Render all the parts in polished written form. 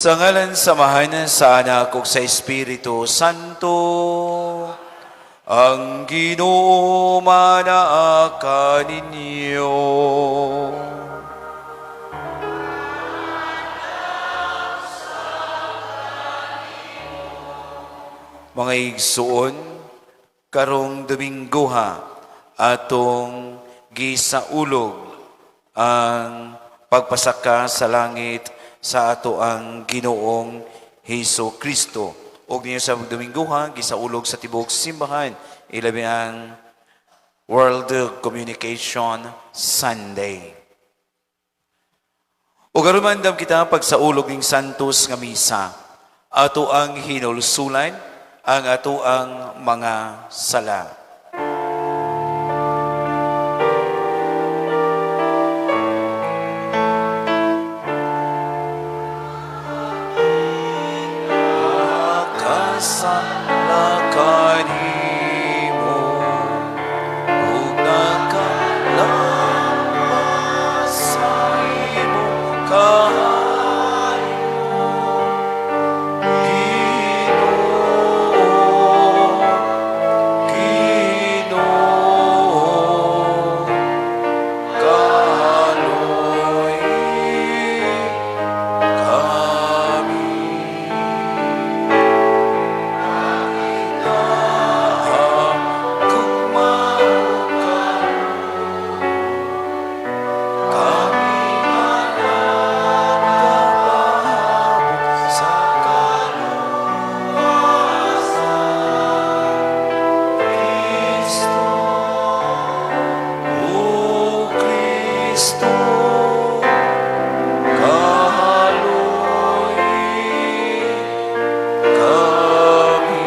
Sa ngalan sa Amahan, sa Anak ug sa Espiritu Santo, ang Ginoo manaa kaninyo. Mga igsuon, karong Domingo ha, atong gisaulog ang pagpasaka sa langit sa ato ang Ginoong Hesus Kristo. Og niya sa Domingo ha, gisaulog sa tibuok simbahan, ilabi ang World Communication Sunday. O karon man kita pagsaulog ning Santos nga Misa, ato ang hinulsulan ang ato ang mga sala. Nakasala kanimo, ug nakalampas sa imong kaayo. Ginoo, Ginoo, kahaloy kami. Kami nga nagapahabol sa kaluwasan. Kristo, O Kristo, kahaloy kami.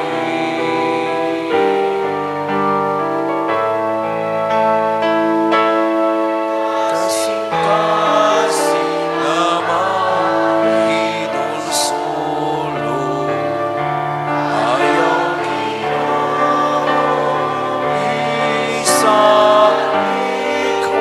Kasing-kasing nga mahinulsolo, ayaw Ginoo sa ikway.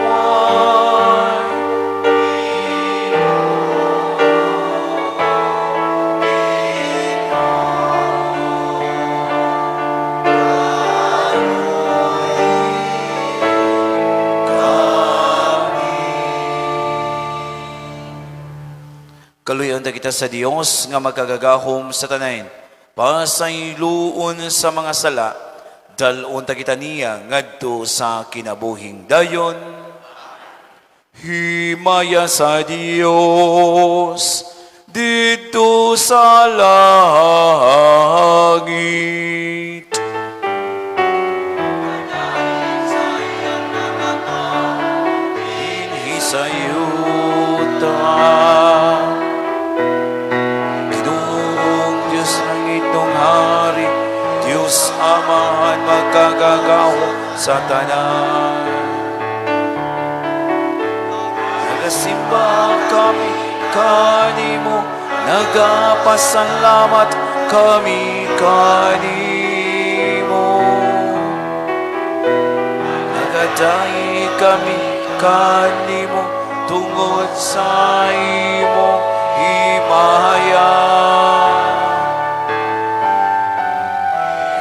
Kami. Kaluyan ta kita sa Dios nga magkagagahom sa tanan. Pasayloon sa mga sala, dalon ta kita niya ngadto sa kinabuhing dayon. Himaya sa Dios didto sa langit. Dinhi sa yuta. Ginoong Diyos langitnong hari, Diyos Amahan magkagagahom sa tanan. Nagasimba kami kanimo, nagapasalamat kami kanimo. Nagadayi kami kanimo tungod sa imong himaya.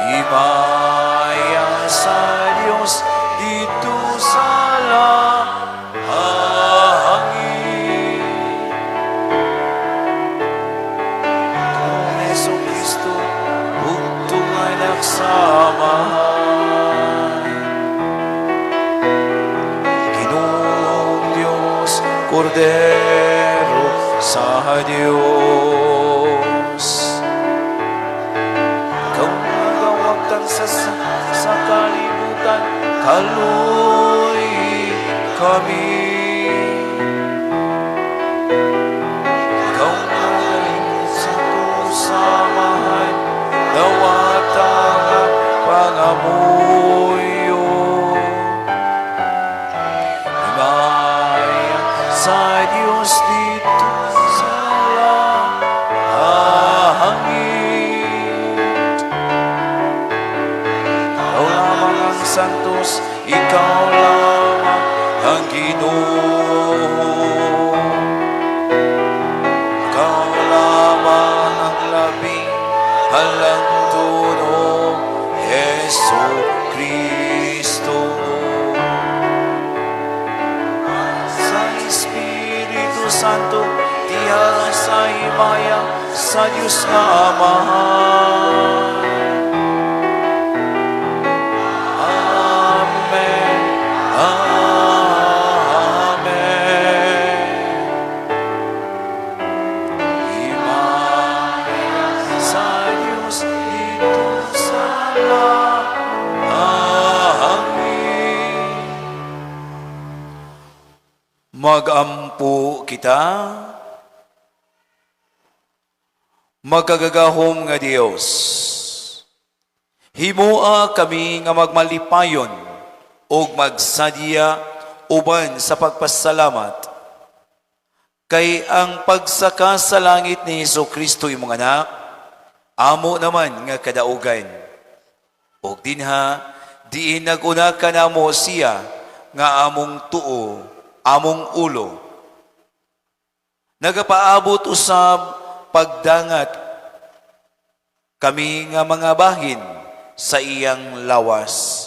Himaya sa Diyos didto sa langit. Kung Hesus Kristo, bugtong anak sa Amahan. Ginoong Diyos, Kordero sa Diyos. Ikaw nagawagtang sa kalibutan, kaloy kami. Ikaw nagaling sa tusamahan, dawata nga pangamuyo. Himaya sa Diyos didto sa langit. Ikaw lamang ang santos, ikaw lamang ang Ginoo. Ikaw lamang Halandono Hesu Kristo. Sa Espiritu Santo, diha sa himaya sa Dios nga Amahan. Amen. Amen. Himaya sa Dios didto sa langit. Magampo kita. Makagagahom nga Dios, himoa kami nga magmalipayon ug magsadya uban sa pagpasalamat kay ang pagsaka sa langit ni Hesus Kristo, imong anak, amo naman nga kadaugan. Ug dinha diin naguna kanamo siya nga among tuo, among ulo, nagapaabot usab pagdangat kami nga mga bahin sa iyang lawas.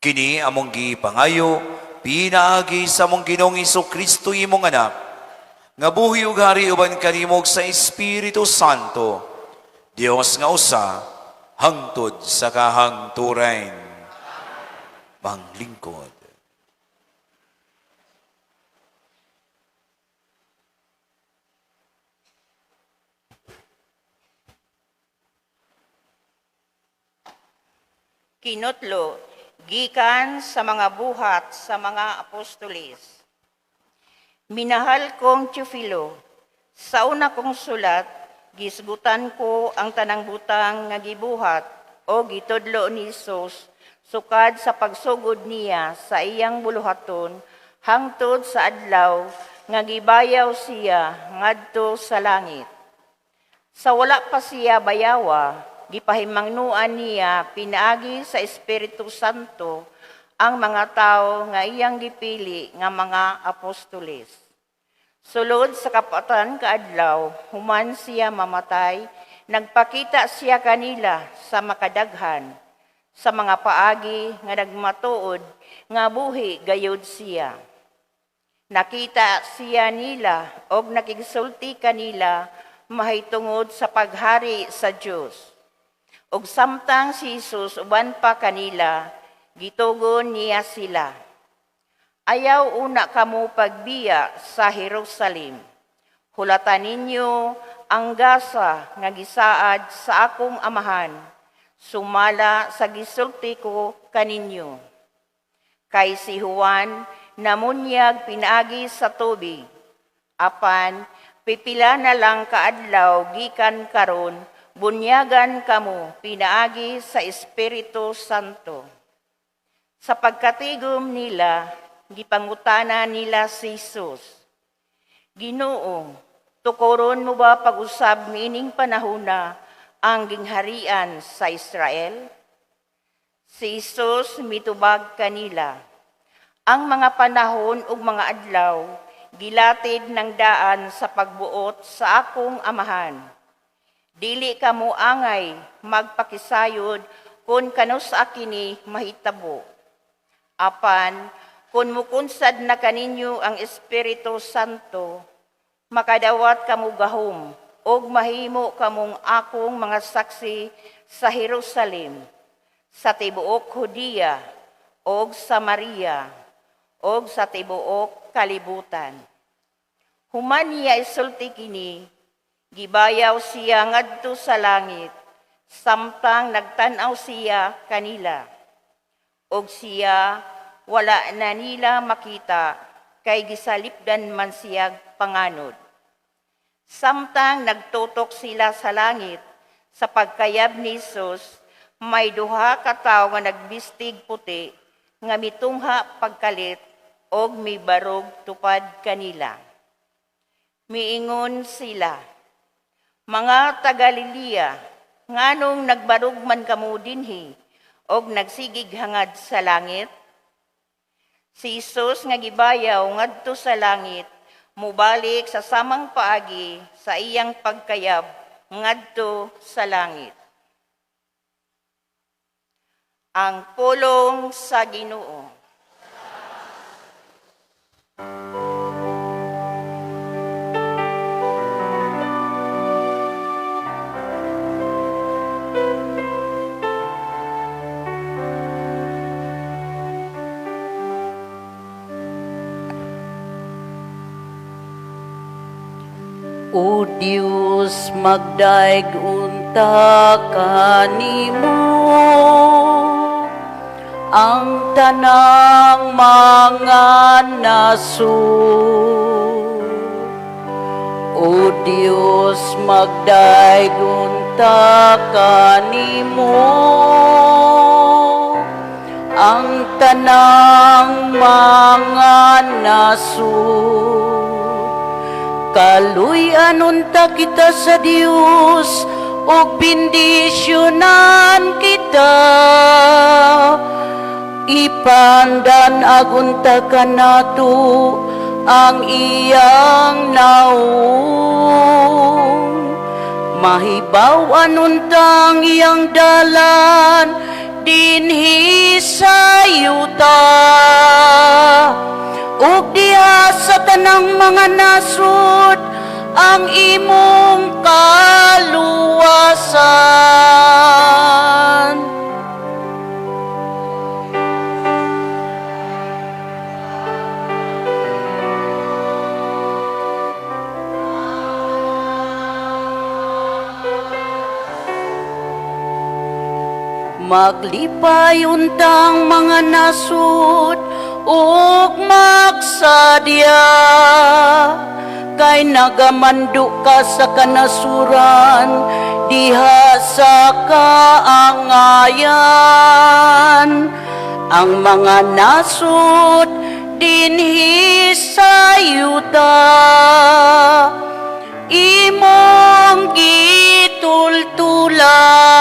Kini among gipangayo pinaagi sa among Ginoong Kristo, imong anak, nga buhi ug hari uban kanimo sa Espiritu Santo, Dios nga usa, hangtod sa kahangturan. Panglingkod. Kinutlo, gikan sa mga Buhat sa mga Apostoles. Minahal kong Teofilo, sa una kong sulat, gisgutan ko ang tanang butang nga gibuhat o gitudlo ni Hesus sukad sa pagsugod niya sa iyang buluhaton hangtod sa adlaw nga gibayaw siya ngadto sa langit. Sa wala pa siya bayawa, gipahimangnuan niya pinaagi sa Espiritu Santo ang mga tawo nga iyang gipili nga mga apostoles. Sulod sa 40 ka adlaw, human siya mamatay, nagpakita siya kanila sa makadaghan, sa mga paagi nga nagmatuod nga buhi gayud siya. Nakita siya nila og nakigsulti kanila mahitungod sa paghari sa Dios. Og samtang si Jesus uban pa kanila, gitugon niya sila: "Ayaw una kamo pagbiya sa Jerusalem. Hulatan ninyo ang gasa nga gisaad sa akong Amahan, sumala sa gisulti ko kaninyo. Kay si Juan namunyag pinaagi sa tubig, apan pipila na lang kaadlaw gikan karon, bunyagan kamo pinaagi sa Espiritu Santo." Sa pagkatigom nila, gipangutana nila si Jesus: "Ginoo, tukoron mo ba pag-usab niining panahona ang gingharian sa Israel?" Si Jesus mitubag kanila: "Ang mga panahon ug mga adlaw gilatid ng daan sa pagbuot sa akong Amahan. Dili kamo angay magpakisayod kung kanus-a kini mahitabo. Apan kung mukunsad na kaninyo ang Espiritu Santo, makadawat kamo gahom ug mahimo kamong akong mga saksi sa Jerusalem, sa tibuok Judea ug Samaria ug sa tibuok kalibutan." Human niya isulti kini, gibayaw siya ngadto sa langit samtang nagtan-aw siya kanila. Og siya wala na nila makita kay gisalipdan man siya panganod. Samtang nagtutok sila sa langit sa pagkayab ni Jesus, may duha ka tawo nga nagbistig puti nga mitungha pagkalit og mibarog tupad kanila. Miingon sila, "Mga taga-Galilea, nganong nagbarog man kamo dinhi og nagsigig hangad sa langit? Si Jesus nga gibayaw ngadto sa langit, mubalik sa samang paagi sa iyang pagkayab ngadto sa langit. Ang pulong sa Ginoo. O Dios, magdaig unta kanimo ang tanang mga nasod. O Dios, magdaig unta kanimo ang tanang mga nasod. Kaluy-an unta kita sa Dios ug bendisyonan kita. Ipandan-ag unta kanato ang iyang naong. Mahibaw-an unta ang iyang dalan dinhi sa yuta ug diha sa tanang mga nasod ang imong kaluwasan. Maglipay untang mga nasod ug magsadya kay nagamando ka sa kanasuran diha sa kaangayan. Ang mga nasod dinhi sa yuta imong gitultulan.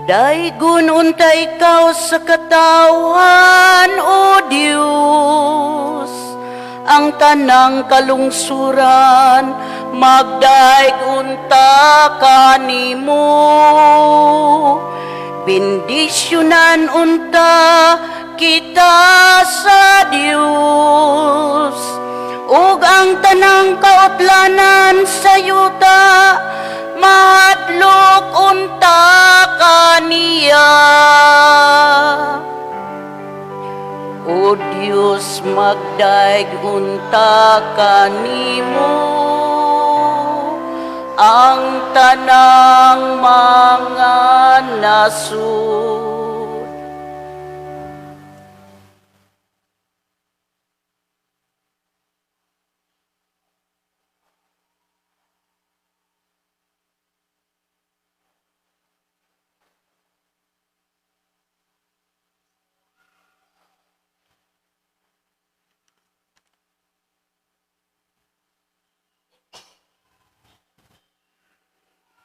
Daygon unta ikaw sa katawhan, O Dios, ang tanang kalungsuran, magdaig unta kanimo. Bendisyonan unta kita sa Dios, ug ang tanang kautlanan sa yuta mahadlok unta kaniya. O Dios, magdaig unta kanimo ang tanang mga nasod.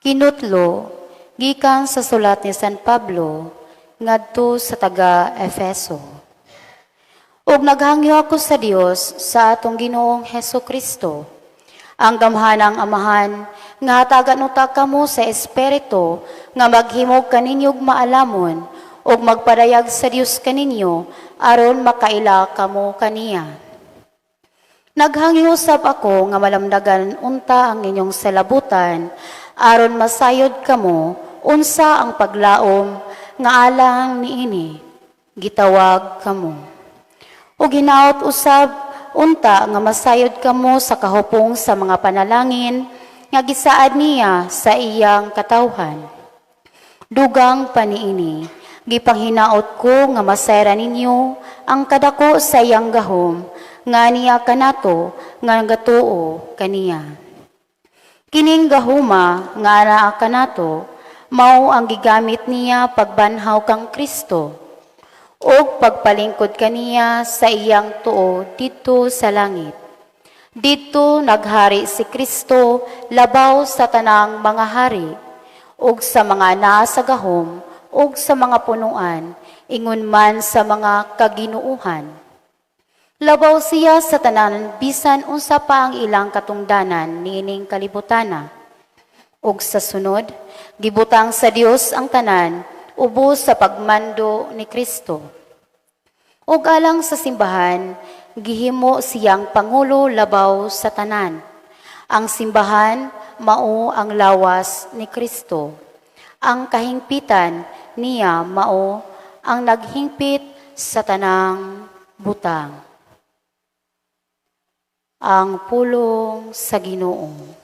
Kinutlo gikan sa sulat ni San Pablo ngadto sa taga Efeso. Ug naghangyo ako sa Dios sa atong Ginoong Heso Kristo, ang gamhanang Amahan, nga hatagan unta kamo sa Espiritu nga maghimog kaninyog maalamon ug magpadayag sa Dios kaninyo aron makaila kamo kaniya. Naghangyo usab ako nga malamdagan unta ang inyong salabutan aron masayod kamo unsa ang paglaom nga alang niini gitawag kamo. Ug hinaot usab unta nga masayod kamo sa kahupong sa mga panalangin nga gisaad niya sa iyang katawhan. Dugang pa niini, gipanghinaot ko nga masayran ninyo ang kadako sa iyang gahom nga niya kanato nga gatuo kaniya. Kining gahuma nga naa kanato mao ang gigamit niya pagbanhaw kang Kristo ug pagpalingkod kaniya sa iyang tuo didto sa langit. Didto naghari si Kristo labaw sa tanang mga hari, ug sa mga naa sa gahom, ug sa mga punuan, ingon man sa mga kaginuuhan. Labaw siya sa tanan bisan unsa pa ang ilang katungdanan niining kalibutana. Ug sa sunod, gibutang sa Dios ang tanan ubos sa pagmando ni Kristo. Ug alang sa simbahan, gihimo siyang pangulo labaw sa tanan. Ang simbahan mao ang lawas ni Kristo. Ang kahingpitan niya mao ang naghingpit sa tanang butang. Ang pulong sa Ginoo.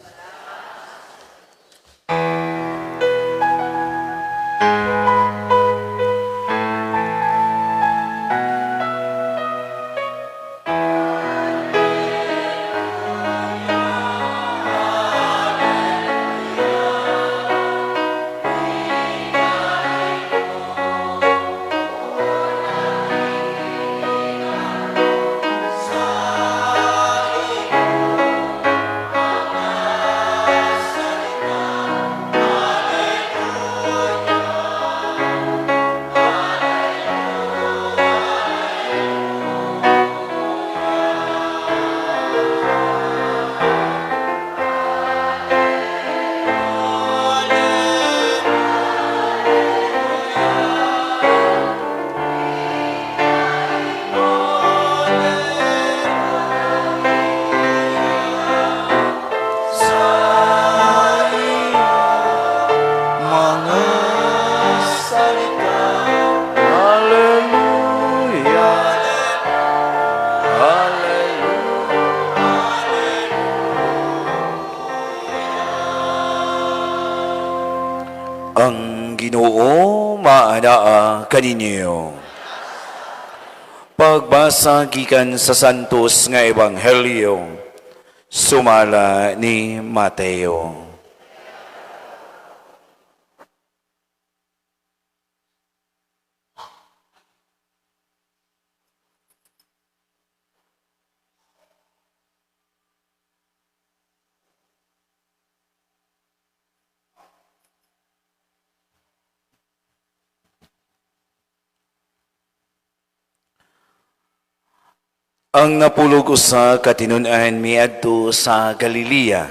Mga salita. Hallelujah. Hallelujah. Ang Ginoo maanaa kaninyo. Pagbasa gikan sa Santos nga Ebanghelyo, sumala ni Mateo. Ang napulog usa ka tinun-an miadto sa Galilea,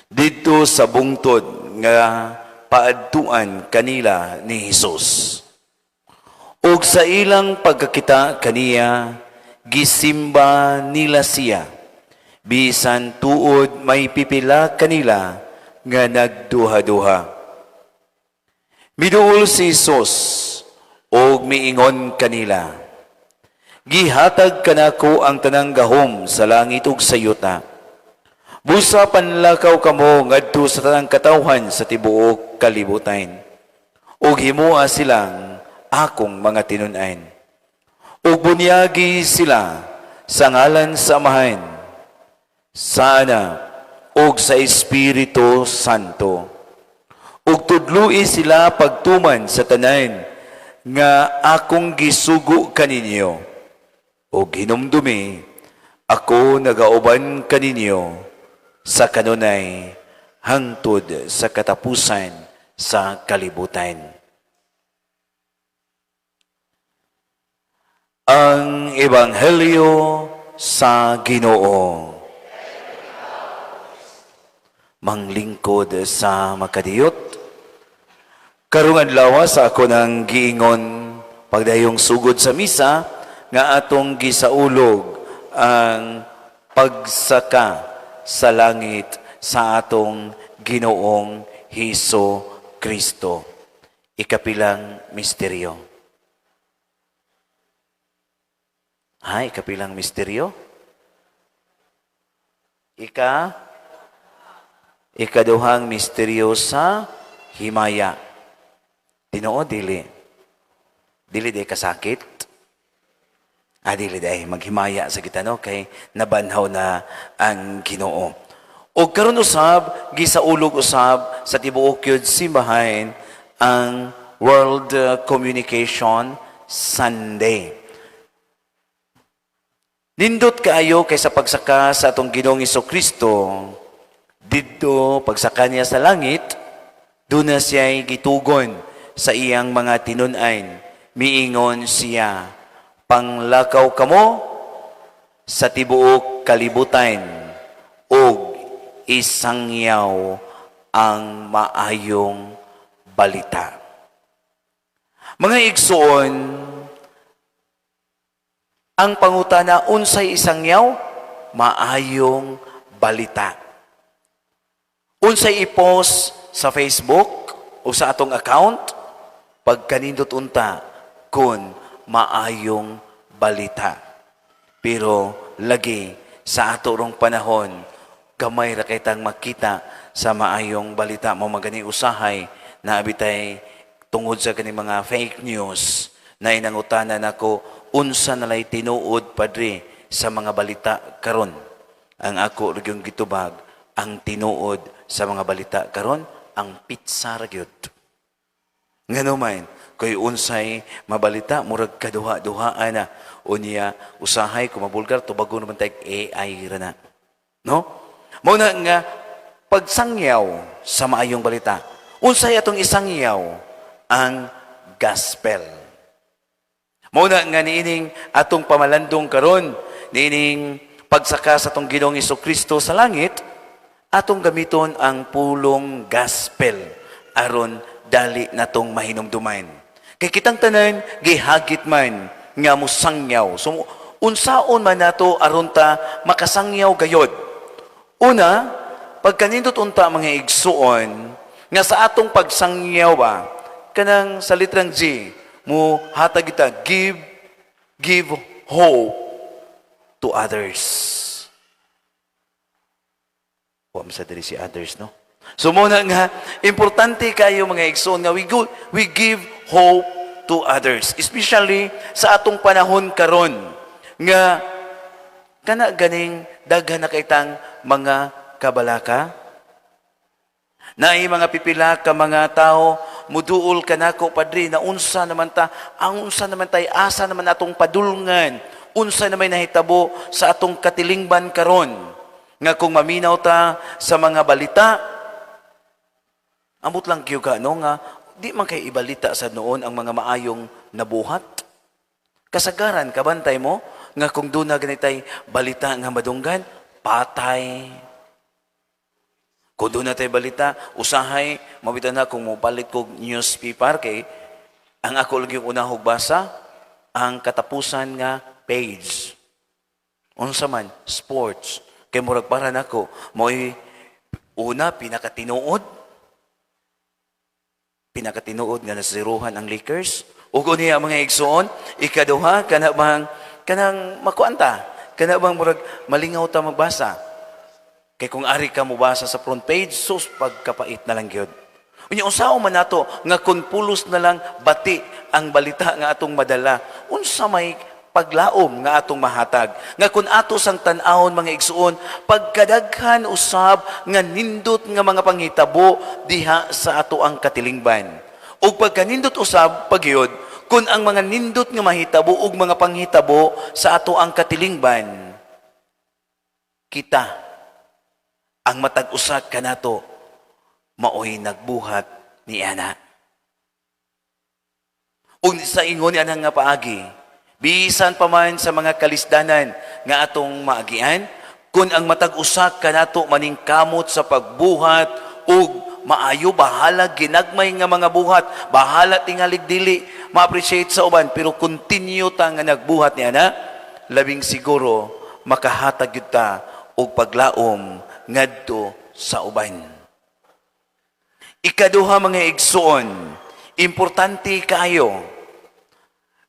didto sa bungtod nga paadtuan kanila ni Hesus. Ug sa ilang pagkakita kaniya, gisimba nila siya. Bisan tuod may pipila kanila nga nagduha-duha. Miduol si Hesus ug miingon kanila, "Gihatag kanako ang tanang gahom sa langit ug sa yuta. Busa panlakaw kamo ngadto sa tanang katawhan sa tibuok kalibutan, ug himoa silang akong mga tinun-an. Ug bunyagi sila sa ngalan sa Amahan, sa Anak, ug sa Espiritu Santo. Ug tudloi sila pagtuman sa tanan nga akong gisugo kaninyo. Ug hinumdumi, ako nagauban kaninyo sa kanunay hangtod sa katapusan sa kalibutan." Ang Ebanghelyo sa Ginoo. Manglingkod sa makadiyot. Karong adlaw, sa ako nang giingon pagdayong sugod sa misa nga atong gisaulog ang pagsaka sa langit sa atong Ginoong Hesus Kristo. Ikapilang misteryo? Ha, ikapilang misteryo? Ikaduhang misteryo sa himaya. Tinuod, dili. Dili di kasakit. Ah, dili di maghimaya sa kita, no, kay nabanhaw na ang Ginoo. O karon usab, gisaulog usab sa tibuok yun simbahan ang World Communication Sunday. Nindot kaayo kay sa pagsaka sa atong Ginoong Kristo, didto pagsaka niya sa langit, duna siya'y gitugon sa iyang mga tinun-an. Miingon siya, "Panglakaw kamo sa tibuok kalibutan ug isangyaw ang maayong balita." Mga igsoon, ang pangutana, unsay isangyaw? Maayong balita. Unsay i-post sa Facebook o sa atong account? Pagkanindot unta kung maayong balita. Pero lagi sa ato rong panahon, gamay ra kay tang makita sa maayong balita mo. Magani usahay na abitay tungod sa kani mga fake news na inangutana nako, "Unsa nalay tinuod, Padre, sa mga balita karon?" Ang ako ra gyung gitubag, ang tinuod sa mga balita karon, ang pizza ra gyud. Ngano man kay unsay mabalita, murag kaduha-duha na. Unya usahay kung mabulgar, tubago naman tayg AI ra na, no? Mao na nga pagsangyaw sa maayong balita, unsay atong isangyaw? Ang gospel. Mao na nga niining atong pamalandong karon, niining pagsaka sa atong Ginoong Kristo sa langit, atong gamiton ang pulong gospel aron dali natong mahinumduman. Kay kitang tanan gihagit man nga musangyaw. So unsaon man nato aron ta makasangyaw gayod? Una, pagkanindot unta, mga igsuon, nga sa atong pagsangyaw ba, kanang sa litrang G, mo hatag kita, give hope to others. Wa man sa diri si others, no? So mao na nga, importante kayo, mga igsoon, nga we give hope to others. Especially sa atong panahon karon nga kana ganing daghan na kitang mga kabalaka. Naay mga pipila ka mga tao muduol kanako, "Padre, na unsa naman ta, ang unsa naman tay, asa naman atong padulngan, unsa naman nahitabo sa atong katilingban karon?" Nga kung maminaw ta sa mga balita, amot lang gyud ka, no, nga di man kay ibalita sa noon ang mga maayong nabuhat. Kasagaran, kabantay mo nga kung doon na ganitay balita nga madunggan, patay. Kung doon na tayo balita, usahay, mabita na kung mopalit kog newspaper kay ang ako lang yung unahog basa, ang katapusan nga page. Unsa man, sports. Kay murag para nako, mo'y una pinakatinuod. Pinakatinuod nga nasiruhan ang Lakers. Ug unya, mga igsoon, ikaduha, kana bang kanang makuanta, kana bang murag malingaw ta magbasa. Kay kung ari ka mobasa sa front page, sus, pagkapait na lang gyud. Unya unsaon man nato nga kun pulos na lang bati ang balita nga atong madala, unsa may paglaom nga atong mahatag? Nga kun ato sang tan-awon, mga igsuon, pagkadaghan usab nga nindot nga mga panghitabo diha sa ato ang katilingban. Ug pagkanindot usab pagyud kun ang mga nindot nga mahitabo ug mga panghitabo sa ato ang katilingban, kita ang matag usa kanato maoy nagbuhat ni ana. Ug sa ingon ni anang nga paagi, bisan pa man sa mga kalisdanan nga atong maagian, kun ang matag usa kanato maningkamot sa pagbuhat og maayo, bahala ginagmay nga mga buhat, bahala tingalig dili ma-appreciate sa uban, pero continue ta nga nagbuhat ni ana, labing siguro makahatag gyud ta og paglaom ngadto sa uban. Ikaduha, mga igsuon, importante kaayo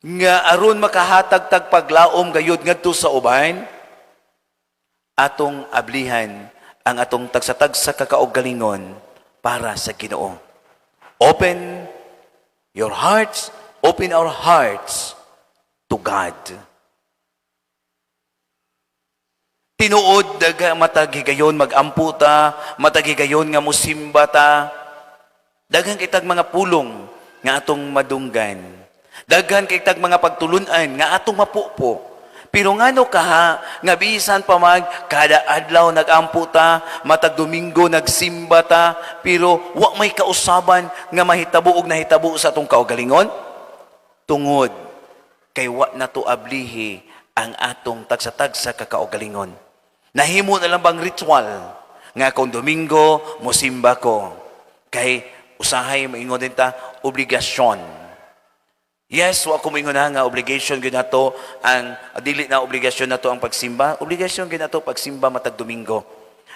nga aron makahatag tag paglaom gayud ngadto sa uban, atong ablihan ang atong tagsa-tagsa kakaugalingon para sa Ginoo. Open your hearts, open our hearts to God. Tinuod daga matag higayon magampo ta, matag higayon nga musimba ta. Daghan kitag mga pulong nga atong madunggan. Daghan kitag mga pagtulunan nga atong mapupo. Pero ngano kaha nga bisan pa man kada adlaw nagampo ta, matag Domingo nagsimba ta, pero wa may kausaban nga mahitabo og nahitabo sa atong kaugalingon? Tungod kay wa nato ablihi ang atong tagsa-tagsa ka kaugalingon. Nahimo na lang bang ritual nga kung Domingo mosimba ko, kay usahay maingon din ta obligasyon. Yes, wa ko moingon na nga obligation gyud nato ang dili na obligasyon nato ang pagsimba. Obligasyon gyud nato pagsimba matag Domingo.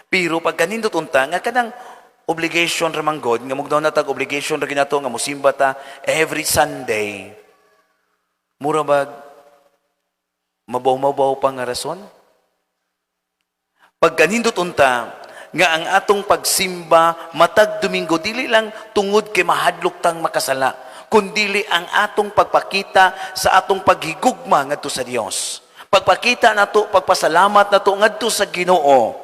Pero pagkanindot unta nga kanang obligation ra man god nga mugnaw na tag obligation ra gyud nato nga mosimba ta every Sunday. Mura bag mabaw-mabaw pa nga rason? Pagkanindot unta nga ang atong pagsimba matag Domingo dili lang tungod kay mahadlok tang makasala, kundili ang atong pagpakita sa atong paghigugma ngadto sa Dios. Pagpakita nato, pagpasalamat nato ngadto sa Ginoo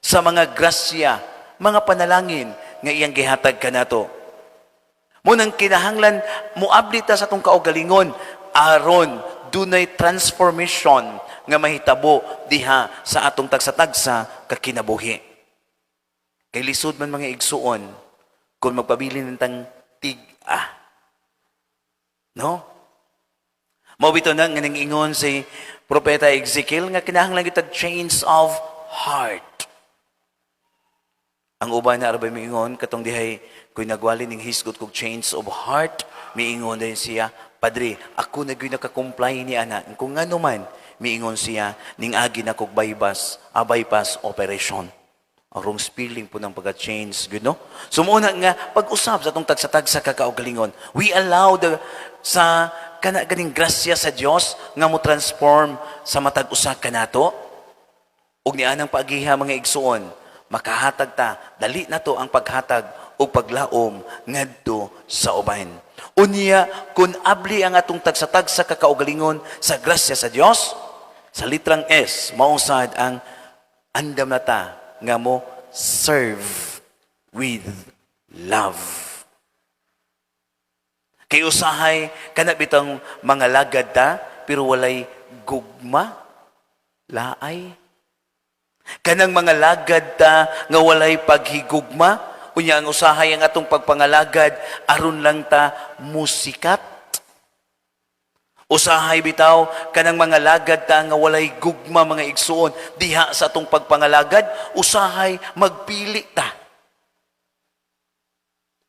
sa mga grasya, mga panalangin nga iyang gihatag kanato. Munang kinahanglan muabli ta sa atong kaugalingon aron dunay transformation nga mahitabo diha sa atong tagsa-tagsa ka kinabuhi. Kay lisod man, mga igsuon, kung magpabilin ng tang tig-a. No? Mao bitaw na nga ingon si Propeta Ezekiel nga kinahanglan kita change of heart. Ang uban na arbay miingon katong dihay ko'y nagwali ning hisgot kog change of heart, miingon din siya, "Padre, ako na gyud naka-comply ni ana." Kung ngano man, miingon siya, ning agi na kog bypass operation. Ang wrong spelling po ng pagka-change, good, no? So muna nga, pag-usap sa atong tagsa-tagsa kakaugalingon, we allow the, sa kana ganing grasya sa Dios nga mo transform sa matag usa kanato. Ug ni anang paagiha, mga igsuon, makahatag ta, dali na to ang paghatag ug paglaom ngadto sa uban. Unya, kung abli ang atong tagsa-tagsa kakaugalingon sa grasya sa Dios, sa litrang S, mausad ang andam na ta nga mo serve with love. Kay usahay kana bitang mga lagad ta pero walay gugma, laay. Kanang mga lagad ta nga walay paghigugma, unya ang usahay ang atong pagpangalagad aron lang ta musikat. Usahay bitaw kanang mga lagad ta nga walay gugma, mga igsuon, diha sa atong pagpangalagad, usahay magpili ta.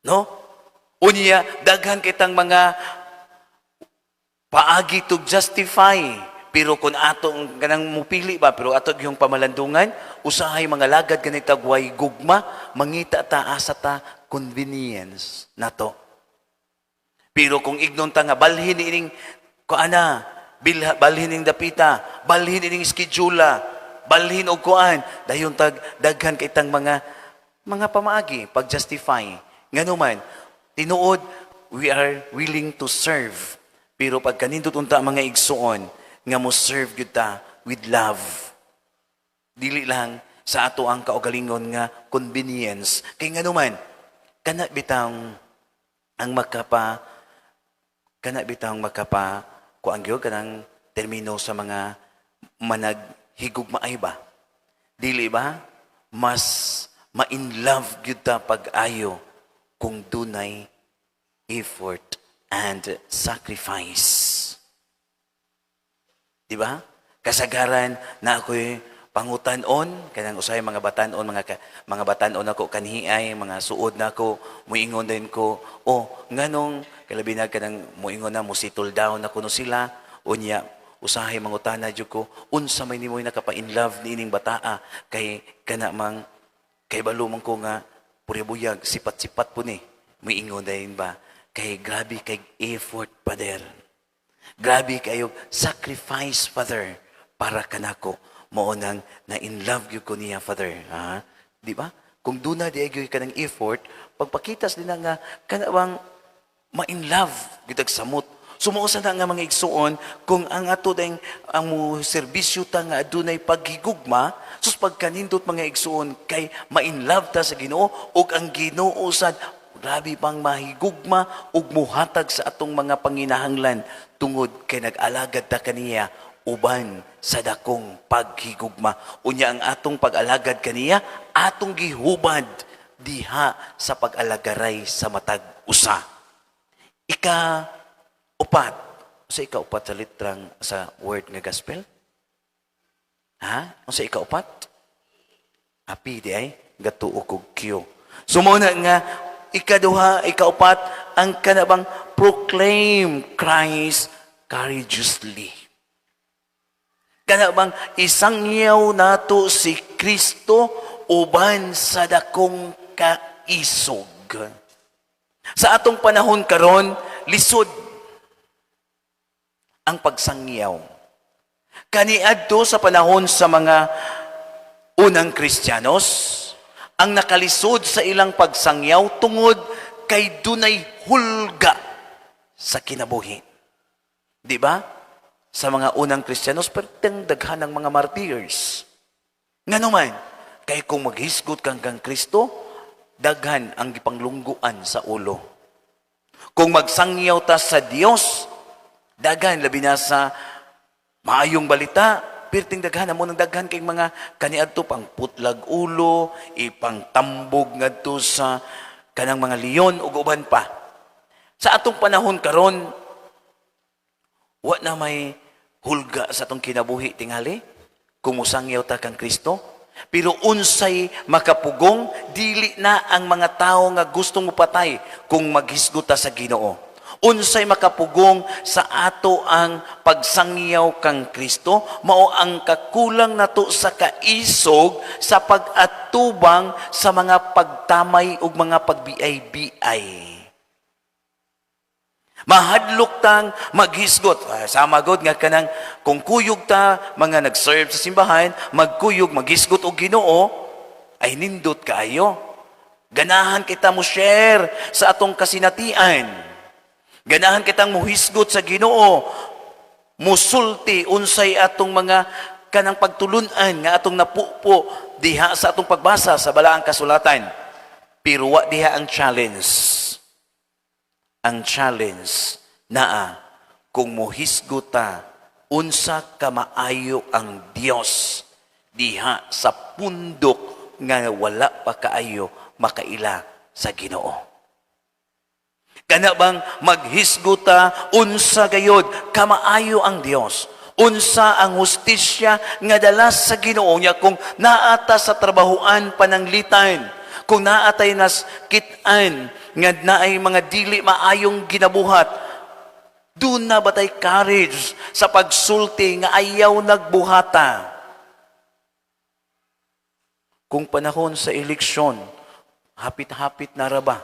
No? Unya daghan kitang mga paagi to justify. Pero kung atong kanang mupili ba, pero ato yung pamalandungan, usahay mga lagad ganita way gugma, mangita ta asa ta convenience nato. Pero kung ignon ta nga balhin ining kuana, bilha, balhin ning dapita, balhin ining schedule, balhin og kuan, dayon tag daghan kay tang mga pamaagi pag-justify. Ngano man, tinuod we are willing to serve. Pero pag kanindot unta, mga igsuon, nga mo serve gyud ta with love. Dili lang sa ato ang kaugalingon nga convenience. Kay ngano man, kana bitang makapa kuan gyud kanang termino sa mga managhigugmaay ba? Dili ba? Mas ma-in love gyud ta pag-ayo kung dunay effort and sacrifice. Di ba? Kasagaran na ako'y pangutan-on, kanang usahay mga batan-on, mga batan-on ako kanhiay, mga suod na ako, muingon din ko, oh, nganong, kalabi na kanang muingon na, mo-settle down na kuno sila, unya, usahay mangutana jud ko, unsa may nimoy nakapa-in love niining bataa, kay kana mang, kay balo man ko nga, puribuyag, sipat-sipat po ni, muingon din ba, kay grabe kay effort, Father. Grabe kayo sacrifice, Father, para kanako. Mao nang na in love gyud ko niya, Father. Ha? Di ba? Kung duna di ay gyud ka ng effort, pagpakitas din na nga kana bang ma-in love gyud samot. Sumuosa na nga, mga igsuon, kung ang ato ding ang mo serbisyo ta nga adunay paghigugma, sus pagkanindot, mga igsuon, kay ma-in love ta sa Ginoo ug ang Ginoo sad grabe pang mahigugma ug muhatag sa atong mga panginahanglan tungod kay nag-alagad ta kaniya uban sa dakong paghigugma. Unya ang atong pag-alagad kaniya, atong gihubad diha sa pag-alagaray sa matag usa. Ika upat, sa ika-upat sa litrang sa word nga gospel? Ha? Unsa ika-upat? Api di ay gatuo kog Q. So mao na nga ikaduha, ikaupat ang kanabang proclaim Christ courageously. Kana bang isangyaw nato si Kristo uban sa dakong kaisog. Sa atong panahon karon, lisod ang pagsangyaw. Kaniadto sa panahon sa mga unang Kristiyanos, ang nakalisod sa ilang pagsangyaw tungod kay dunay hulga sa kinabuhi. Di ba? Sa mga unang Kristiyanos, perteng daghan ng mga martyrs. Ngano man, kay kung maghisgot kang kang Kristo, daghan ang gipanglungguan sa ulo. Kung magsangyaw ta sa Dios, daghan labi na sa maayong balita, pirting daghan amo ng daghan kay mga kaniadto pang putlag ulo, ipang tambog ngadto sa kanang mga leon ug uban pa. Sa atong panahon karon, wa na may hulga sa atong kinabuhi tingali kung musangyaw ta kang Kristo. Pero unsay makapugong, dili na ang mga tao nga gustong mupatay kung maghisgot ta sa Ginoo. Unsay makapugong sa ato ang pagsangyaw kang Kristo, mao ang kakulang nato sa kaisog sa pag-atubang sa mga pagtamay ug mga pagbiay-biay. Mahadlok tang maghisgot. Ah, sama god nga kanang kung kuyog ta mga nag-serve sa simbahan, magkuyog maghisgot og Ginoo, ay nindot kaayo. Ganahan kita mo share sa atong kasinatian. Ganahan kitang muhisgot sa Ginoo. Musulti unsay atong mga kanang pagtulunan nga atong napupo diha sa atong pagbasa sa balaang kasulatan. Pero wa diha ang challenge. Ang challenge naa kung muhisgot ta unsa ka maayo ang Dios diha sa pundok nga wala pa kaayo makaila sa Ginoo. Kana bang maghisgot ta unsa gayod kamaayo ang Dios? Unsa ang hustisya nga dala sa Ginoo nya kung naata sa trabahuan pananglitan, kung naatay nas kit-an nga naay mga dili maayong ginabuhat, duna ba tay courage sa pagsulti nga ayaw nagbuhata? Kung panahon sa eleksyon, hapit-hapit na ra ba?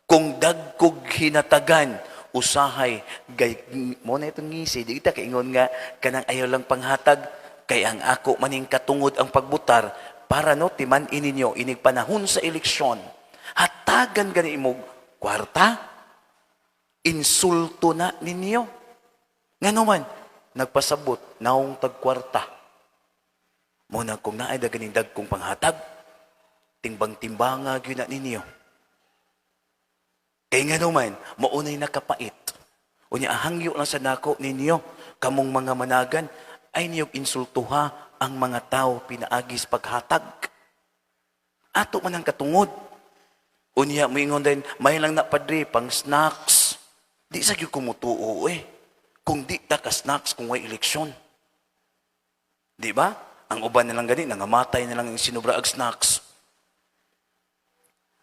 Kung dagkog hinatagan, usahay, gay, mo na itong ngisi, di kita kaingon nga, kanang ayaw lang panghatag, kay ang ako maning katungod ang pagbutar, para no, timan-i ninyo, inig panahon sa eleksyon, hatagan gani imog kwarta, insulto na ninyo. Ngano man, nagpasabot, naong tagkwarta. Mo na kung naay daganing dagkong panghatag, timbang-timbanga gyud na ninyo. Kay ngano man, maunay nakapait. Unya ahangyo lang sa nako ninyo, kamong mga managan, ay niyog insultuha ang mga tao pinaagis paghatag. Ato man ang katungod. Unya moingon din, may lang na padre pang snacks. Di sa gyud kumutuo eh. Kung di ta ka snacks kung way eleksyon. Di ba? Ang uban na lang gani, nangamatay na lang ang sinubra ag snacks.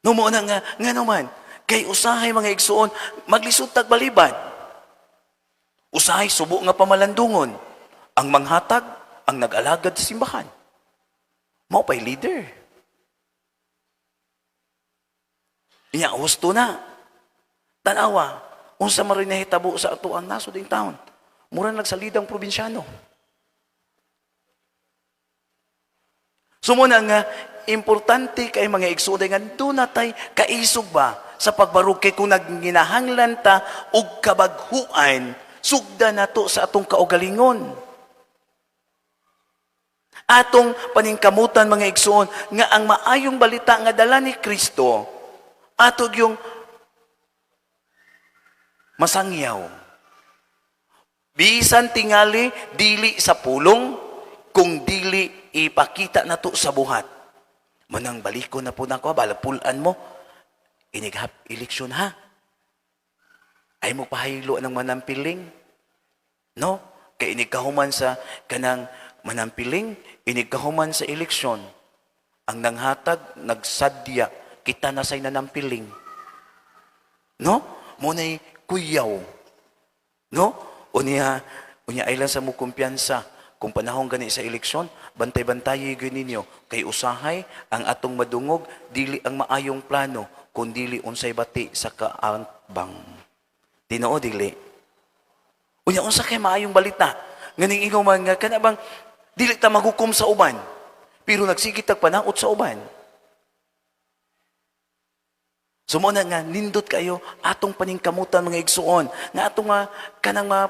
No mo na nga, nga naman, kay usahay mga igsuon, maglisod tag balibad. Usahay subo nga pamalandungon. Ang manghatag, ang nag-alagad sa simbahan. Mao pa'y leader. Inya, husto na. Tanawa, unsa man rin nahitabo sa ato ang nasod in town. Mura nagsalidang probinsyano. So muna nga, importante kay mga igsuon nga doon natay kaisog ba sa pagbarug kay kung nagnginahanglan ta og kabaghuan, sugda nato sa atong kaugalingon. Atong paningkamutan mga igsuon nga ang maayong balita nga dala ni Kristo ato yung masangyaw. Bisan tingali dili sa pulong, kung dili ipakita nato sa buhat. Manang baliko na po nako, balapulan mo. Inighap eleksyon ha. Ay mo pahaylo ng manampiling. No? Kay inig kahuman sa kanang manampiling, inig kahuman sa eleksyon. Ang nanghatag, nagsadya, kita na say nanampiling. No? Muna'y kuyaw. No? Unya, unya ay lang sa mo kumpiyansa. Kung panahon gani sa eleksyon, bantay-bantay gyud ninyo kay usahay ang atong madungog dili ang maayong plano kun dili unsay bati sa kaambang. Tinuod dili. Unya unsa kay maayong balita? Nganing ingon man nga kana bang dili ta maghukom sa uban, pero nagsige tag panaot sa uban. So mo na nga nindot kayo atong paningkamutan, mga igsuon, nga atong nga kanang ma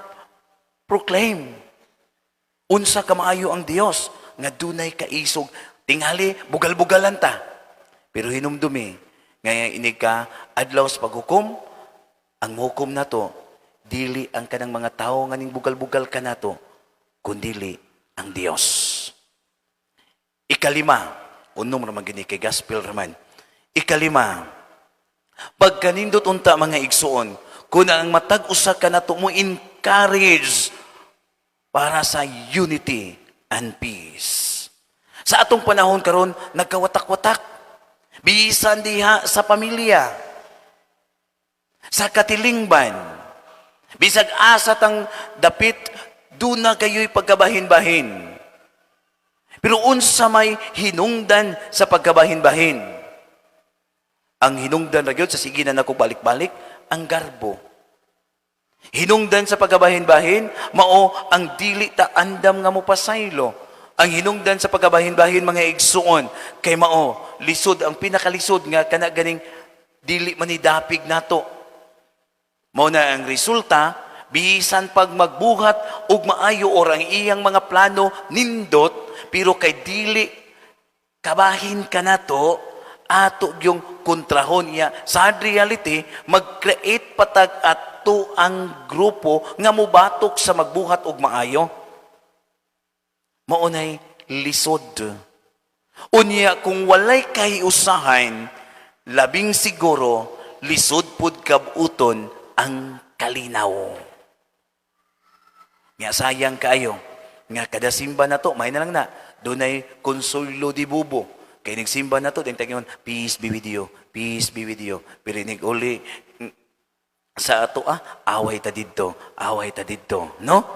proclaim unsa ka maayo ang Dios nga dunay kaisog. Tingali bugal-bugalan ta. Pero hinumdumi nga inig ka adlaw sa paghukom, ang hukom nato dili ang kanang mga tawo nga ning bugal-bugal ka nato, kundili ang Dios. Ikalima, unom ra man gini kay gospel raman. Ikalima, pagkanindot unta, mga igsuon, kung ang matag usa ka nato mo encourage para sa unity and peace. Sa atong panahon karon nagkawatak-watak. Bisan diha sa pamilya, sa katilingban, bisag asa tang dapit, duna kayo'y pagkabahin-bahin. Pero unsa may hinungdan sa pagkabahin-bahin? Ang hinungdan ra gyud sa sige na nako balik-balik, ang garbo. Hinungdan sa pagkabahin-bahin, mao ang dili ta andam nga mopasaylo. Ang hinungdan sa pagkabahin-bahin, mga igsuon, kay mao lisod, ang pinakalisod nga kana ganing dili man ni dapig nato. Mao na ang resulta, bisan pag magbuhat og maayo or ang iyang mga plano nindot, pero kay dili kabahin ka nato, ato yung kontrahon niya. Sad reality, mag-create patag ato ang grupo nga mubatok sa magbuhat og maayo. Maunay lisod. Unya, kung walay kahiusahan, labing siguro, lisod pud kabuton ang kalinaw. Nga sayang kaayo, nga kada simba na to, may na lang na, dunay konsuelo di bubo. Kay nagsimba na to, din tagiyon, "Peace be with you, peace be with you." Pero nig uli, sa ato ah, away ta didto, away ta didto, no?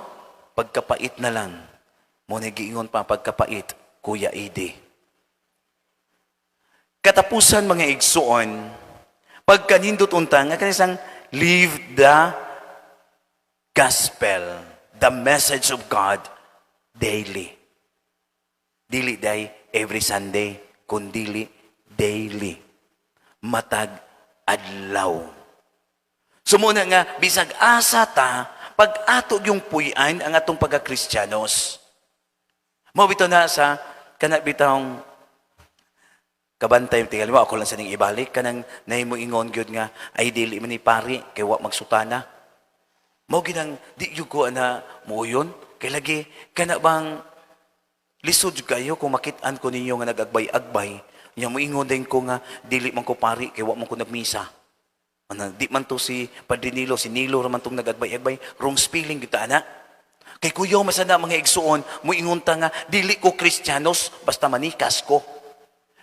Pagkapait na lang. Mo na giingon pa pagkapait, Kuya Ide. Katapusan, mga igsuon, pagkanindot unta nga kanisang live the gospel, the message of God daily. Dili day every Sunday, kundili daily. Matag adlaw. Sumuna nga, bisag asa ta, pag ato yung puy-an ang atong pagka-Kristiyanos. Mao bitaw na sa kana bitawng kabantay tingali mo ako lang sa ning ibalik kanang nahimo ingon gyud nga ay dili man ni pari kay wa magsutana. Mao ginang di gyud ko ana muyon kay lagi kana bang lisod jud kayo kung makit-an ko ninyo nga nagagbay-agbay nya moingon din ko nga dili man ko pari kay wa man ko nagmisa. Ana, di man to si Padre Nilo, si Nilo ra man tong nagagbay-agbay, wrong spelling gyud ta ana. Kay kuyaw masana, mga igsuon, muingon ta nga dili ko Kristiyanos basta manikas ko.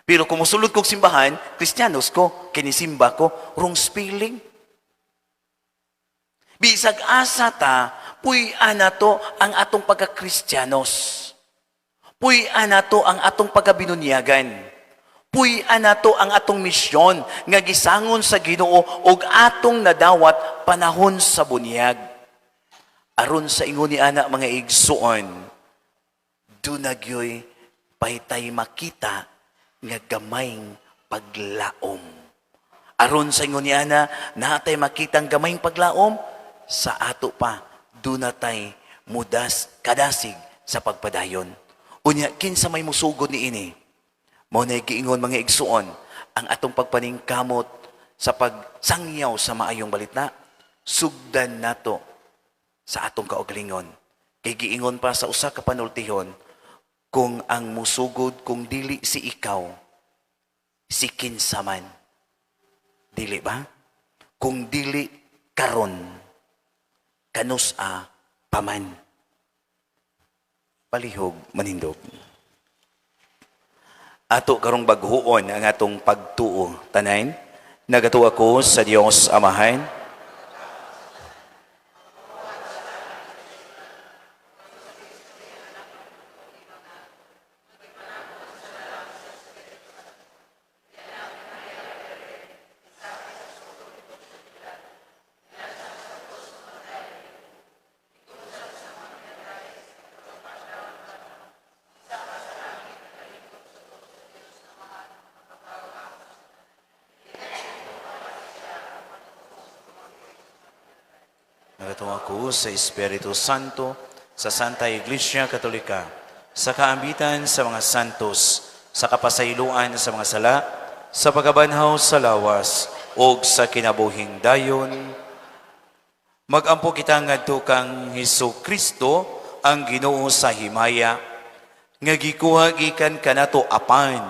Pero kung musulod kog simbahan, Kristiyanos ko, kinisimba ko, wrong spelling. Bisag asa ta, puy-an nato ang atong pagka-Kristiyanos. Puy-an nato ang atong pagkabinunyagan. Puy-an nato ang atong misyon nga gisangon sa Ginoo ug atong nadawat panahon sa bunyag. Aron sa ingon ni ana, mga igsuon, dunagyoy paytay makita nga gamayng paglaom. Aron sa ingon ni ana, natay makita ang gamayng paglaom sa ato pa, dunatay mudas kadasig sa pagpadayon. Unya, kinsa may musugod ni ini? Mao na giingon, mga igsuon, ang atong pagpaningkamot sa pagsangyaw sa maayong balita, sugdan nato. Sa atong kaugalingon. Kay giingon pa sa usa ka panultihon, kung ang musugod kung dili si ikaw, si kinsa man. Dili ba? Kung dili karon, kanus-a paman. Palihog manindog. Ato karong baghuon ang atong pagtuo tanan. Nagatuo ako sa Dios Amahan, nagatuo ako sa Espiritu Santo, sa Santa Iglesia Katolika, sa kaambitan sa mga santos, sa kapasayloan sa mga sala, sa pagkabanhaw sa lawas, ug sa kinabuhing dayon. Magampo kita ngadto kang Hesus Kristo, ang Ginoo sa himaya, nga gikuha gikan kanato apan,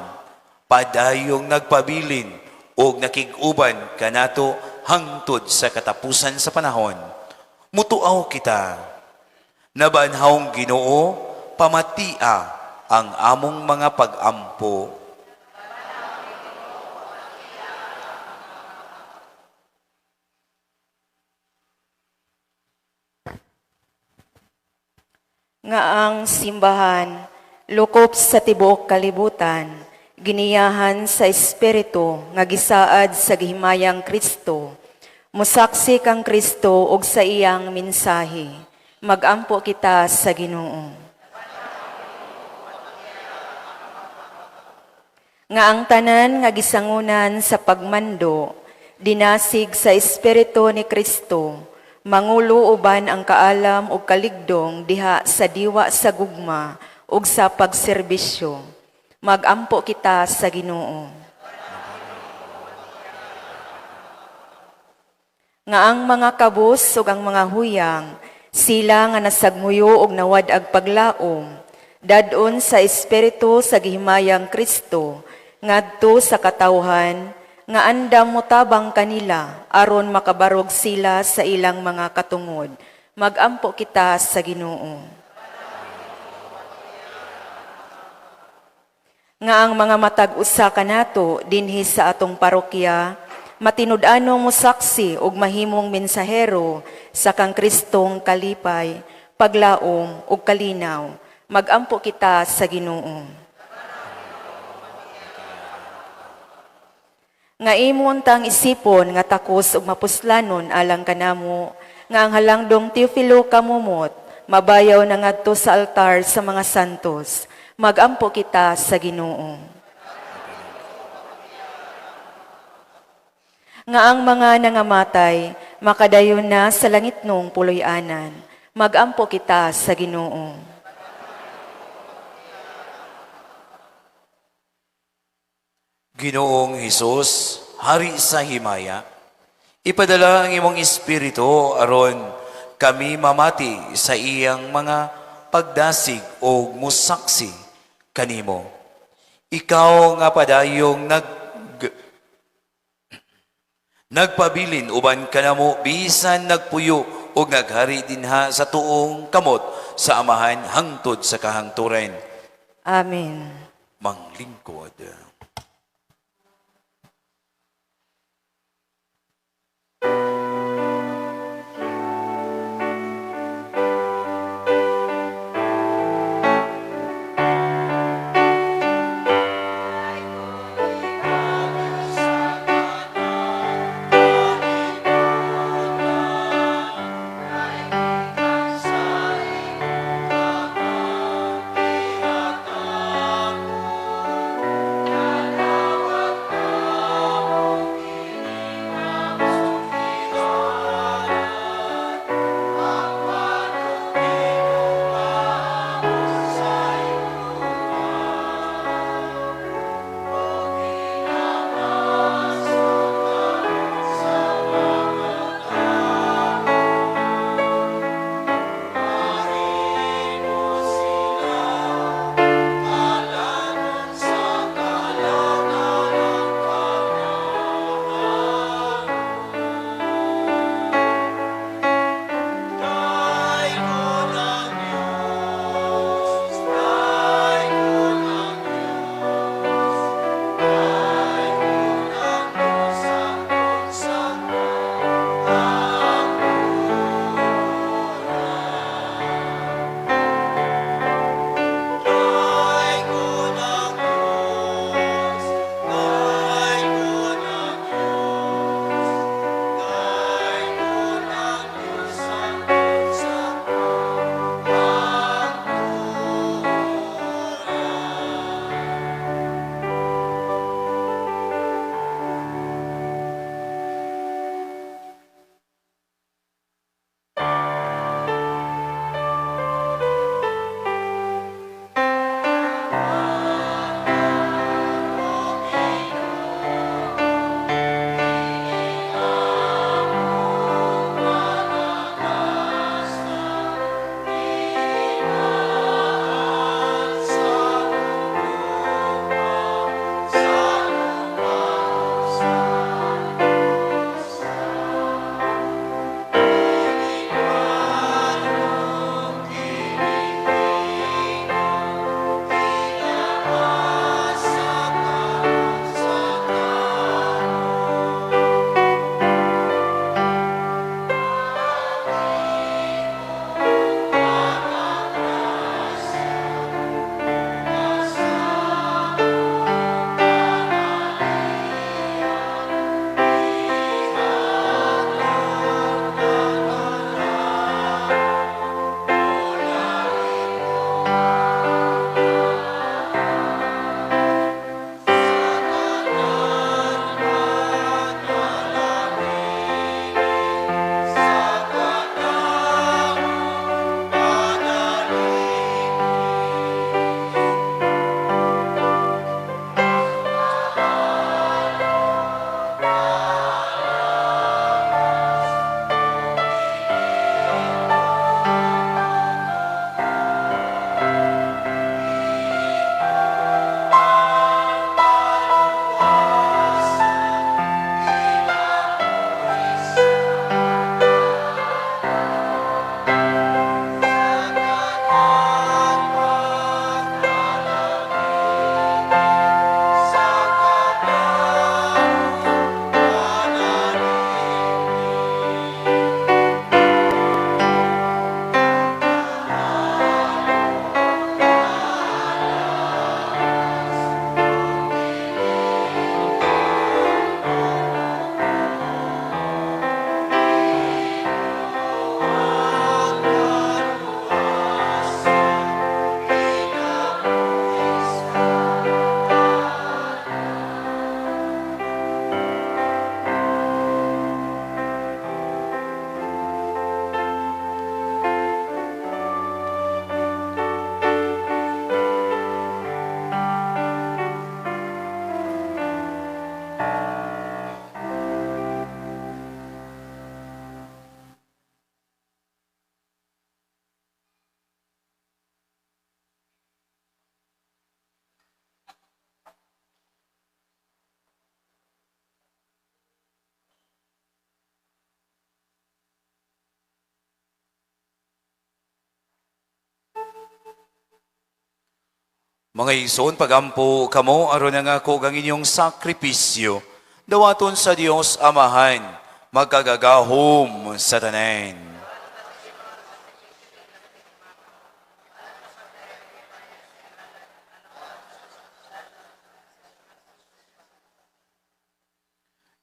padayong nagpabilin ug nakig-uban kanato hangtod sa katapusan sa panahon. Mutuaw kita, nabanhawng Ginoo, pamatia ang among mga pag-ampo. Nga ang simbahan, lukop sa tibuok kalibutan, giniyahan sa Espiritu nga gisaad sa gihimayang Kristo, musaksi kang Kristo og sa iyang mensahe. Magampo kita sa Ginoo. Nga ang tanan nga gisangunan sa pagmando, dinasig sa Espiritu ni Kristo, mangulo uban ang kaalam ug kaligdong diha sa diwa sa gugma ug sa pagserbisyo. Magampo kita sa Ginoo. Nga ang mga kabus ug ang mga huyang, sila nga nasagmuyo ug nawad-ag paglaom, dad-on sa Espiritu sa gihimayang Kristo, ngadto sa katawhan, nga andam motabang kanila, aron makabarog sila sa ilang mga katungod. Magampo kita sa Ginoo. Nga ang mga matag usa kanato dinhi sa atong parokya, matinud-anong mosaksi ug mahimong mensahero sa kang Kristong kalipay, paglaom ug kalinaw. Magampo kita sa Ginoo. Nga imong tang isipon nga takos ug mapuslanon alang kanamo, nga ang halangdong Teofilo Camomot mabayaw na ngadto sa altar sa mga santos. Magampo kita sa Ginoo. Nga ang mga nangamatay makadayon na sa langitnong puloy-anan. Magampo kita sa Ginoo. Ginoong Hesus, Hari sa himaya, ipadala ang imong Espiritu aron kami mamati sa iyang mga pagdasig o musaksi kanimo. Ikaw nga padayong nagpabilin uban kanamo bisan nagpuyo og naghari dinha sa tuong kamot sa Amahan hangtod sa kahangturan. Amen. Manglingkod. Mga igsoon, pagampo kamo aron ang ako ang inyong sakripisyo. Dawaton sa Dios Amahan, magkagagahom sa tanan.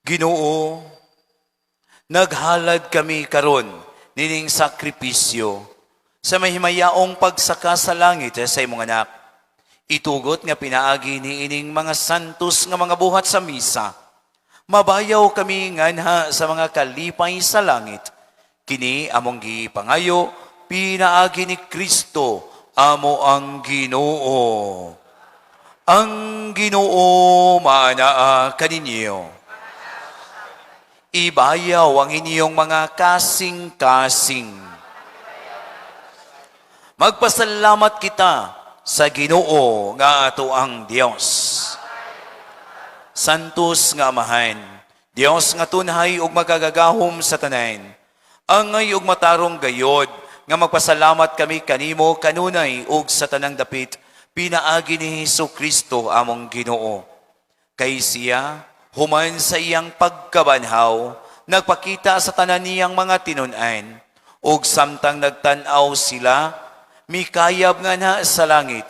Ginoo, naghalad kami karon nining sakripisyo sa mahimayaong pagsaka sa langit sa imong anak. Itugot nga pinaagi ni ining mga santos nga mga buhat sa misa. Mabayaw kami nganha sa mga kalipay sa langit. Kini among gipangayo, pinaagi ni Kristo, amo ang Ginoo. Ang Ginoo maanaa kaninyo. Ibayaw ang inyong mga kasing-kasing. Magpasalamat kita sa Ginoo nga ato ang Dios. Santos nga Amahan, Dios nga tunhay ug magagagahom sa tanan. Angay ug matarong gayod nga magpasalamat kami kanimo kanunay ug sa tanang dapit pinaagi ni Hesus Kristo among Ginoo. Kay siya human sa iyang pagkabanhaw, nagpakita sa tanan niyang mga tinun-an, ug samtang nagtan-aw sila, mikayab nga na sa langit,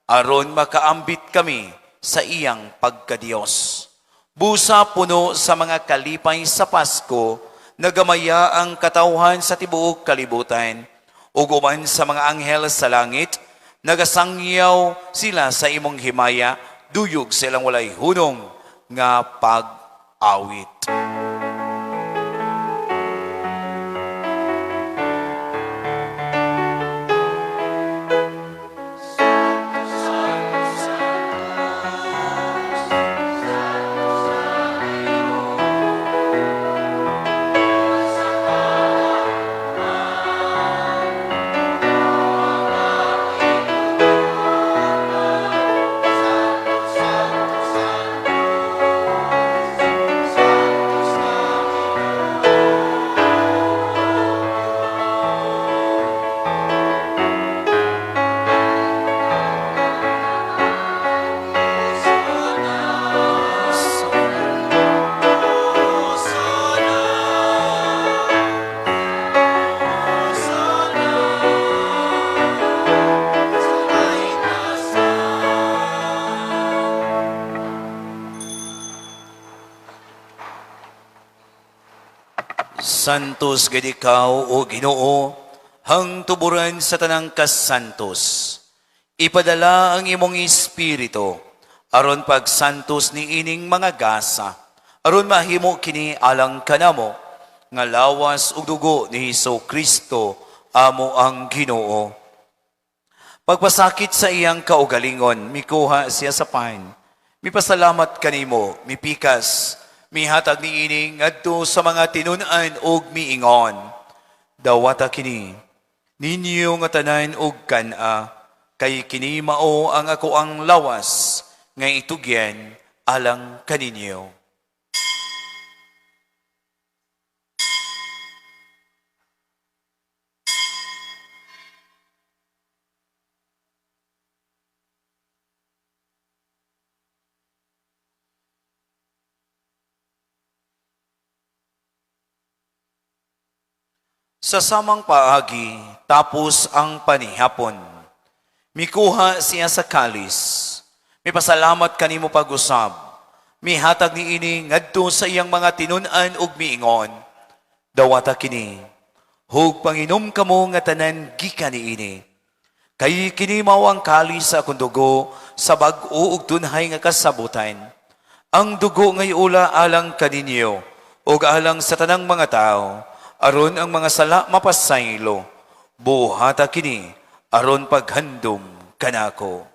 aron makaambit kami sa iyang pagkadiyos. Busa puno sa mga kalipay sa Pasko, nagamaya ang katawhan sa tibuok kalibutan, ug uban sa mga anghel sa langit, nagasangyaw sila sa imong himaya, duyog silang walay hunong nga pag-awit. Santos gid ikaw, o Ginoo, hangtuburan sa tanang kasantos. Ipadala ang imong espiritu aron pagsantos ni ining mga gasa, aron mahimo kini alang kanamo nga lawas ug dugo ni Hesus Kristo amo ang Ginoo. Pagpasakit sa iyang kaugalingon, mikuha siya sa pan. Mipasalamat kanimo, mipikas, mihatag niini ngadto sa mga tinun-an ug miingon. Dawata kini ninyo nga tanan og kan-a, kay kini mao ang ako ang lawas nga itugyan alang kaninyo. Sa samang paagi, tapos ang panihapon, mikuha siya sa kalis, mipasalamat kanimo pag-usab, mihatag niini ngadto sa iyang mga tinun-an ug miingon, dawata kini, hug panginom kamo nga tanan gikan niini. Kay kini mao ang kalis sa akong dugo sa bag-o ug tunhay nga kasabutan. Ang dugo ngay ula alang kaninyo ug alang sa tanang mga tao, aron ang mga sala mapasaylo. Buhata kini aron paghandom kanako.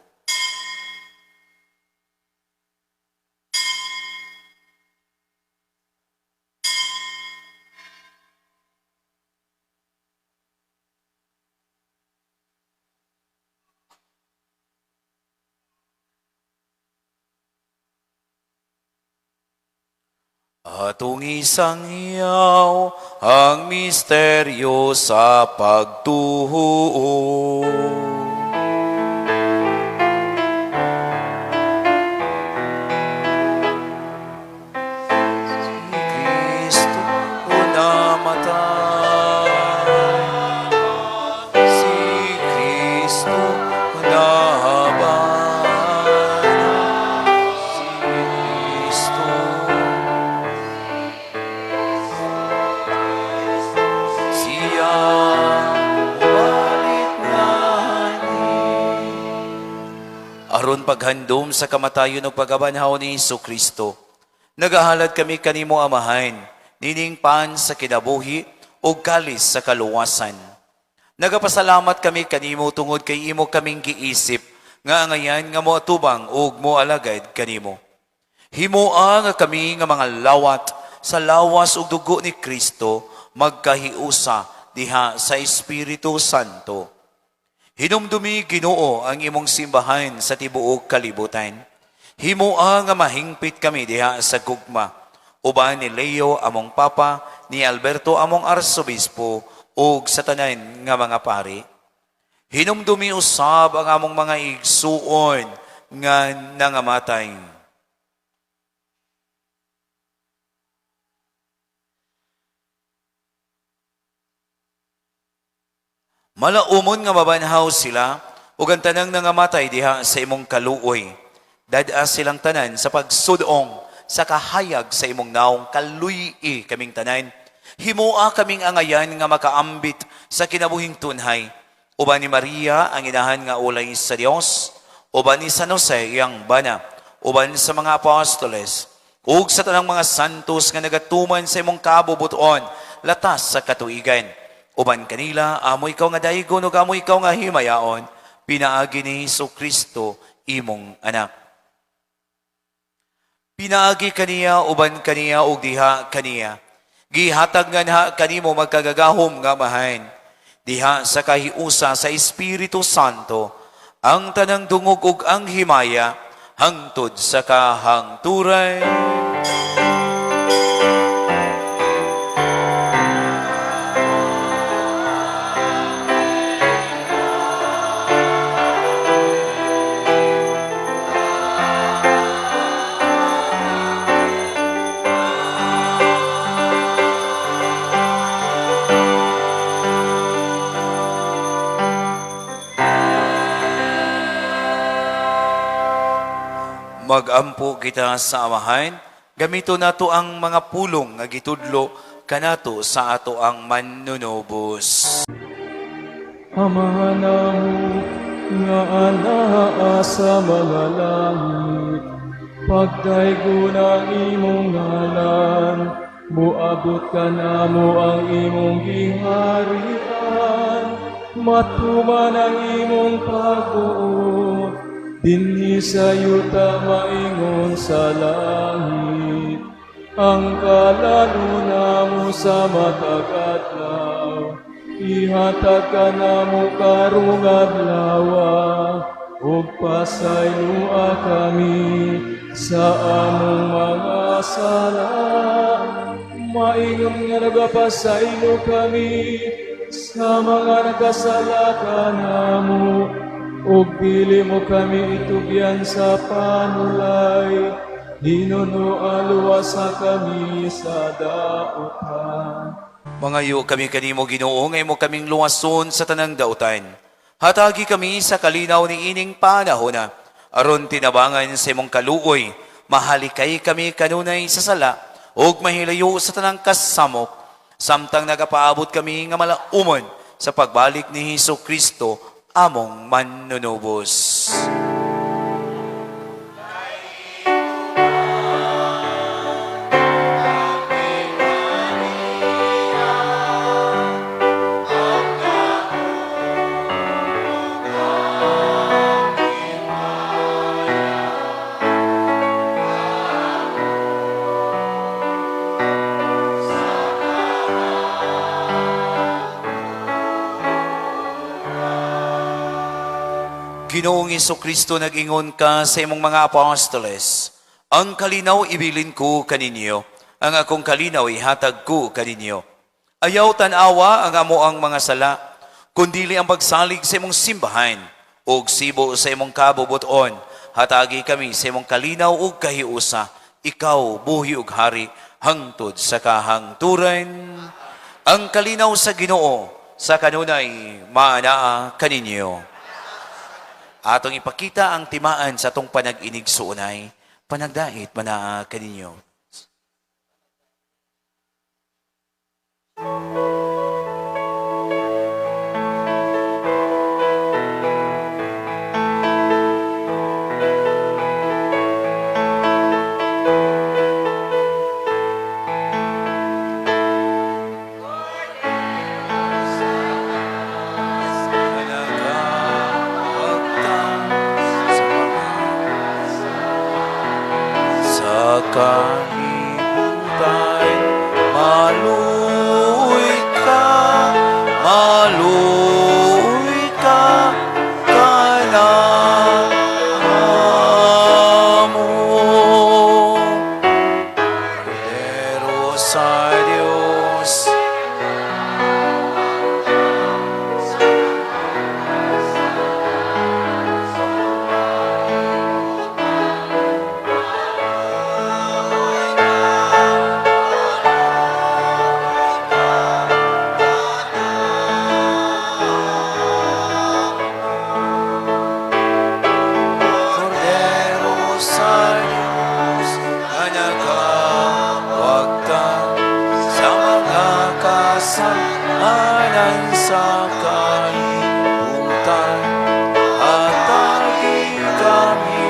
Atong isangyaw ang misteryo sa pagtuo. Aron paghandom sa kamatayon ug pagkabanhaw ni Hesus Kristo, nagahalad kami kanimo, Amahan, nining pan sa kinabuhi ug kalis sa kaluwasan. Nagapasalamat kami kanimo tungod kay imo kaming giisip nga angayan nga moatubang ug moalagad kanimo. Himoa nga kami nga mga lawat sa lawas ug dugo ni Kristo magkahiusa diha sa Espiritu Santo. Hinumdumi, Ginoo, ang imong simbahan sa tibuok kalibutan. Himoa nga mahingpit kami diha sa gugma. Uban ni Leo among Papa, ni Alberto among Arsobispo, ug sa tanan nga mga pari. Hinumdumi usab ang among mga igsuon nga nangamatay. Malaumon nga mabanhaw sila ug ang tanang nangamatay diha sa imong kaluoy. Dad-a silang tanan sa pagsudong sa kahayag sa imong naong, kaluy-i kaming tanan. Himoa kaming angayan nga makaambit sa kinabuhing tunhay. Uban ni Maria ang inahan nga ulay sa Dios, uban ni San Jose iyang bana, uban sa mga apostoles, ug sa tanang mga santos nga nagatuman sa imong kabubuton latas sa katuigan. Uban kanila, amo ikaw nga daygon ug amo ikaw nga himayaon, pinaagi ni Hesus Kristo imong anak. Pinaagi kaniya, uban kaniya, ug diha kaniya, gihatag nganha kanimo magkagagahom nga Amahan, diha sa kahiusa sa Espiritu Santo, ang tanang dungog ug ang himaya hangtod sa kahangturan. Magampo kita sa Amahan, gamito nato ang mga pulong nga gitudlo kanato sa ato ang manunubos. Amahan namo nga anaa sa mga langit, pagdaygon ang imong ngalan, muabot kanamo ang imong giharian, matuman ang imong pagbuot, dinhi sa yuta maingon sa langit. Ang kalaluna namo sa matag adlaw, ihatag kanamo karong adlawa, ug pasayloa kami sa among mga sala, maingon nga nagapasaylo kami sa mga nagkasala kanamo, ug dili mo kami itugyan sa panulay, hinunoa luwasa kami sa dautan. Mangayo kami kanimo, Ginoo, nga imo kaming luwason sa tanang dautan. Hatagi kami sa kalinaw ni ining panahona, aron tinabangan sa imong kaluoy, mahalikay kami kanunay sa sala, ug mahilayo sa tanang kasamok, samtang nagapaabot kami nga malaumon sa pagbalik ni Hesus Kristo among manunubos. Ginoong Kristo, nag-ingon ka sa imong mga apostoles, "Ang kalinaw ibilin ko kaninyo, ang akong kalinaw ihatag ko kaninyo." Ayaw tan-awa ang amoang mga sala, kundili ang pagsalig sa imong simbahan, ug sibo sa imong kabubuton, hatagi kami sa imong kalinaw ug kahiusa, ikaw buhi ug hari hangtod sa kahangturan. Ang kalinaw sa Ginoo sa kanunay maanaa kaninyo. Atong ipakita ang timaan sa atong panag-inig suunay, panagdait manaa kaninyo. Dios. Kordero sa Diyos nga nagawagtang sa mga kasalanan sa kalibutan. Hatagi kami,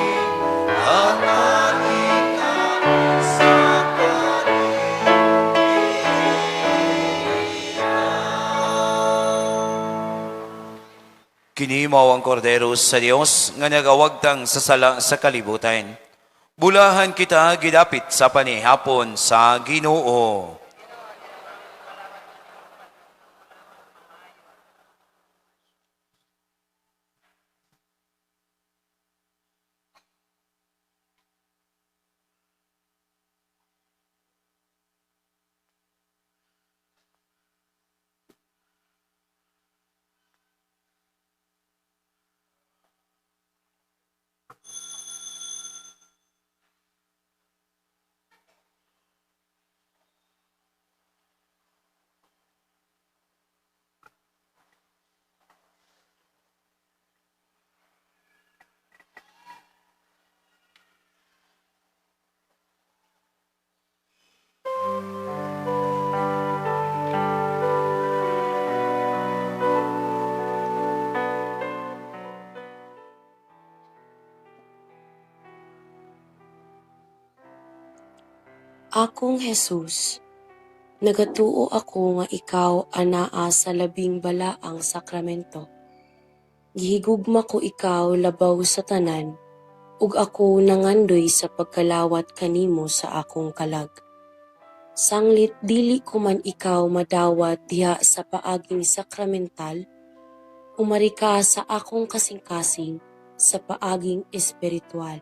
hatagi kami sa Kini mao ang kordero sa Dios nga nagawagtang sa sala sa kalibutan. Bulahan kita gidapit sa panihapon sa Ginoo. Akong Jesus, nagatuo ako nga ikaw anaa sa labing balaang sakramento. Gihigugma ko ikaw labaw sa tanan, ug ako nangandoy sa pagkalawat kanimo sa akong kalag. Sanglit dili ko man ikaw madawat diha sa paaging sakramental, umari ka sa akong kasing-kasing sa paaging espiritual.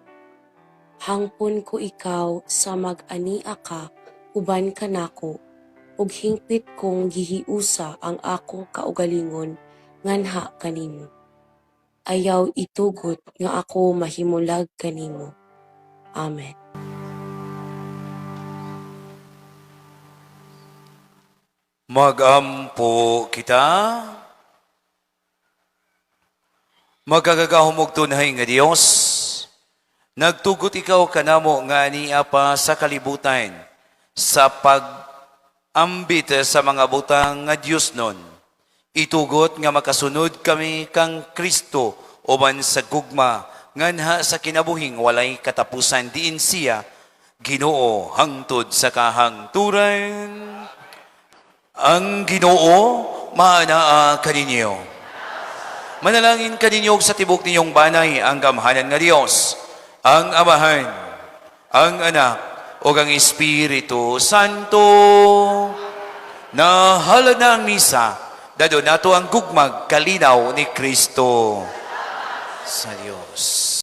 Hangpon ko ikaw sa mag-ania ka uban kanako, ug hingpit kong gihiusa ang akong kaugalingon nganha kanimo. Ayaw itugot nga ako mahimulag kanimo. Amen. Magampo kita. Makagagahom og tunhay nga Dios, nagtugot ikaw kanamo nga ania pa sa kalibutan sa pag-ambit sa mga butang nga Dios nun. Itugot nga makasunod kami kang Kristo uban sa gugma nganha sa kinabuhing walay katapusan diin siya Ginoo hangtod sa kahangturan. Ang Ginoo maanaa kaninyo. Manalangin kaninyo sa tibok ninyong banay ang gamhanan nga Dios, ang Amahan, ang Anak, ug ang Espiritu Santo. Nahalad na ang misa, dado nato ang gugmag kalinaw ni Kristo sa Dios.